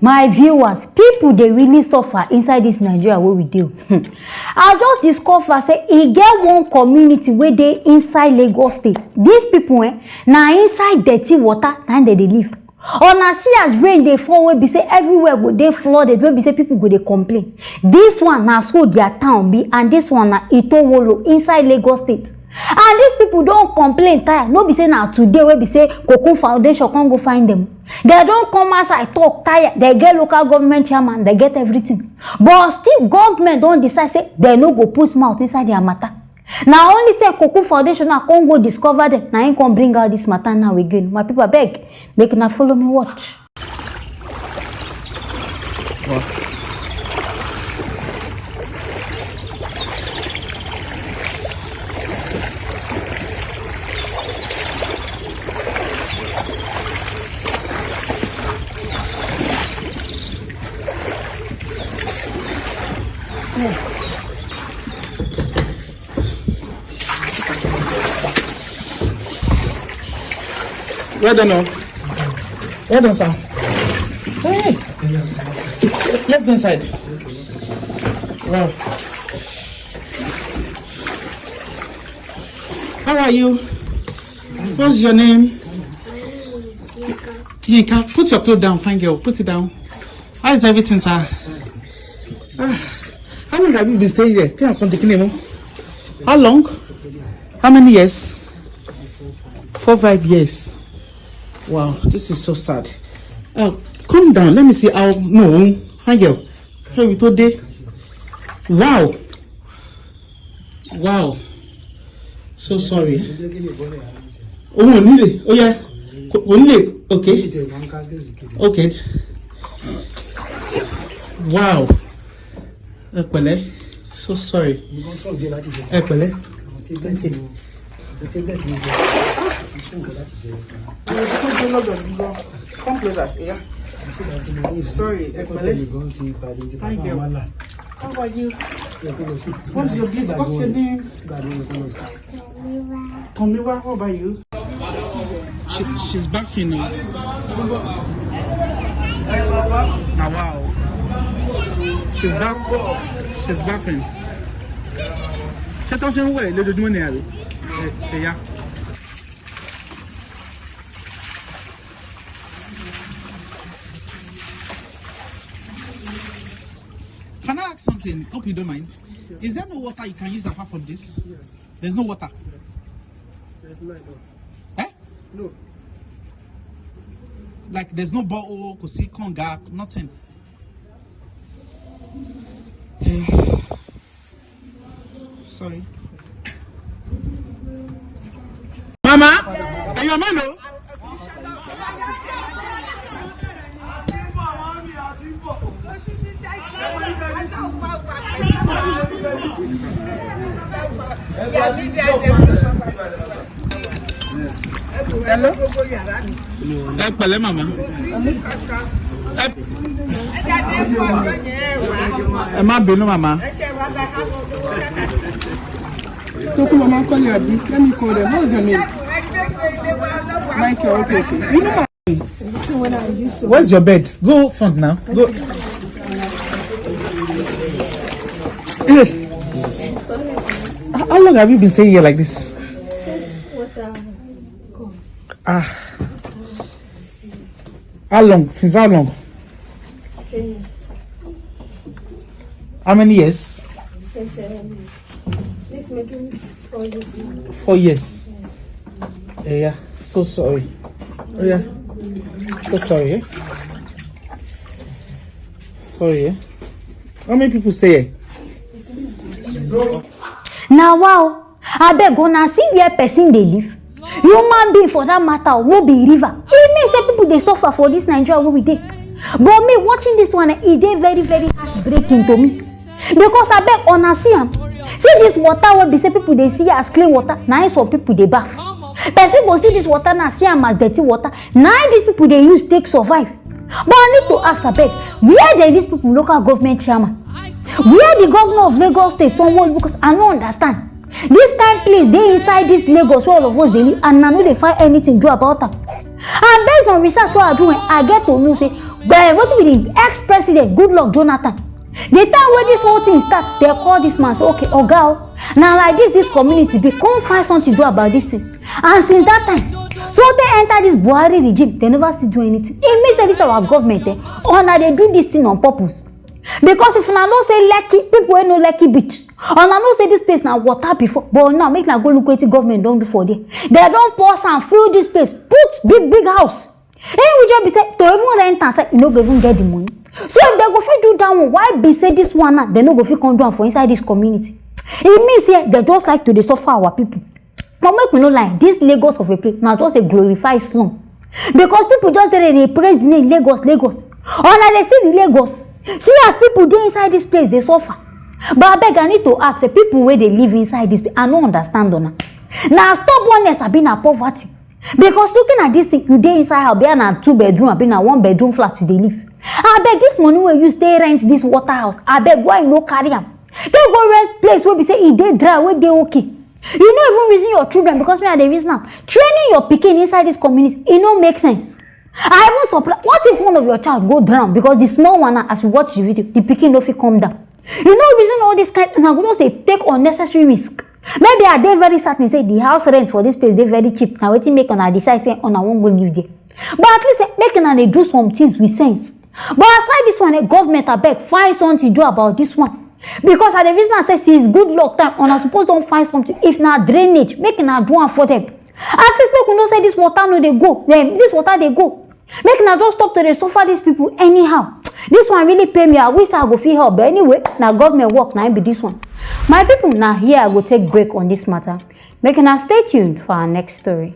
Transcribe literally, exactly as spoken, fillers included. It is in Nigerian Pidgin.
My viewers, people dey really suffer inside this Nigeria wey we dey. Hmm. I just discover say e get one community wey dey inside Lagos State. These people, eh, na inside dirty water na im dem dey live. Una see as rain dey fall wey be say everywhere go dey flooded, wey be say people go dey complain. This one na so their town be, and this one na Itowolo inside Lagos State. And these people don complain tire. No be say na today wey be say Cocoon Foundation come go find them. Dem don come outside talk tire. Dem get local government chairman, dem get everything. But still, government don decide say dem no go put mouth inside their matter. Na only say Cocoon Foundation now come go discover them. Na im come bring out this matter now again. My people, abeg, make una follow me watch. Well done, oh. Well done, sir. Hey. Let's go inside. Wow. How are you? What's your name? Yinka, put your clothes down, fine girl. Put it down. How is everything, sir? Ah, how long have you been staying here? Can I come to Kinemo? How long? How many years? Four, five years. Wow, this is so sad. Uh, come down. Let me see how. No, fine girl. Hey, we told day. Wow. Wow. So sorry. Òun ò nílé. Ó yá. Kò, ò nílé. Okay. Okay. Wow. Ẹ pẹ̀lẹ́. So sorry. Ẹ pẹ̀lẹ́. Thank you. Come closer, yeah. Sorry, ẹ pẹ̀lẹ́. Thank you. How are you? What's your business? What's your name? Tomiwa, how about you? She, she's baffing now. Now, wow. She's back. She's baffing. Ṣé tó ṣe ń wẹ̀ lójoojúmọ́ ni àbí? Ẹ, ẹ yá. Can I ask something? Hope you don't mind. Is there no water you can use apart from this? Yes. There's no water. There's no. Eh? No. Like, there's no borehole, kò sí kànga, nothing. Sorry. Mama, èèyàn mélòó? Hello? Ẹ pẹ̀lẹ́, màmá. Ẹ, ẹ má bínú, màmá. Toku, mama, call you, abi. Let me call them. What's your name? Michael, okay, okay. You know my Where's your bed? Go front now. Go. Eh. How long have you been staying here like this? Since what, um, Ah. How long? Since how long? Since How many years? Since, um, this making four years now. Four years. Yes. Eh, yeah. So sorry. Oh, yeah. So sorry, eh? Sorry, eh? How many people stay here? Now, wow. Abeg, una see where person dey live? Human being, for that matter, no be river. E mean say people dey suffer for this Nigeria wey we dey. But me watching this one, eh, e dey very, very heartbreaking to me. Because abeg, una see am. See this water wey be say people dey see as clean water, na im some people dey baff. Person go see this water now, see am as dirty water. Na im these people dey use take survive. But I need to ask, abeg, where dey these people local government chairman? Where the governor of Lagos State, Sanwo-Olu? Because I no understand. This kind place dey inside this Lagos where all of us dey live, and I no dey find anything do about am. And based on research wey I do, eh, I get to know say, eh, wetin be the ex-president Goodluck Jonathan, the time wey this whole thing start, they call this man say, "Okay, oga o, na like this this community be, come find something do about this thing." And since that time, so they enter this Buhari regime, they never still do anything. E mean say this our government, eh, una dey do this thing on purpose. Because if una know say Lekki, people wey know Lekki beach, una know say this place na water before, but now make una go look wetin government don do for there. They don pour sand, fill this place, put big big house. E go just be say to even rent am sef, you no go even get the money. So if they go fit do that one, why be say this one now, they no go fit come do am for inside this community? E mean say they just like to dey suffer our people. But make we no lie, this Lagos of a place na just a glorified slum, because people just dey dey praise the name Lagos, Lagos. Una dey see the Lagos, see as people dey inside this place dey suffer. But abeg, I need to ask, eh, people wey dey live inside this place, I no understand una. Na stubbornness abi na poverty? Because looking at this thing, you dey inside house, be na two bedroom abi na one bedroom flat you dey live. Abeg, this money wey you use take rent this water house, abeg, why you no carry am take go rent place wey be say e dey dry, wey dey okay? You no even reason your children, because me, I dey reason am. Training your pikin inside this community, e no make sense. I even surprise, what if one of your child go drown because the small one now, as we watch the video, the pikin no fit come down? You no reason all this kind, una go just dey take unnecessary risk. Maybe I dey very certain say the house rent for this place dey very cheap, na wetin make una decide say una wan go live there. But at least, eh, make una dey do some things with sense. But aside this one, eh, government, abeg, find something do about this one. Because I dey reason am say since Goodluck time, una suppose don find something. If na drainage, make una do am for them. At least make we know say this water no dey go. Then this water dey go. Make una just stop to dey suffer these people anyhow. This one really pay me. I wish I go fit help, but anyway, na government work na im be this one. My people, na here I go take break on this matter. Make una stay tuned for our next story.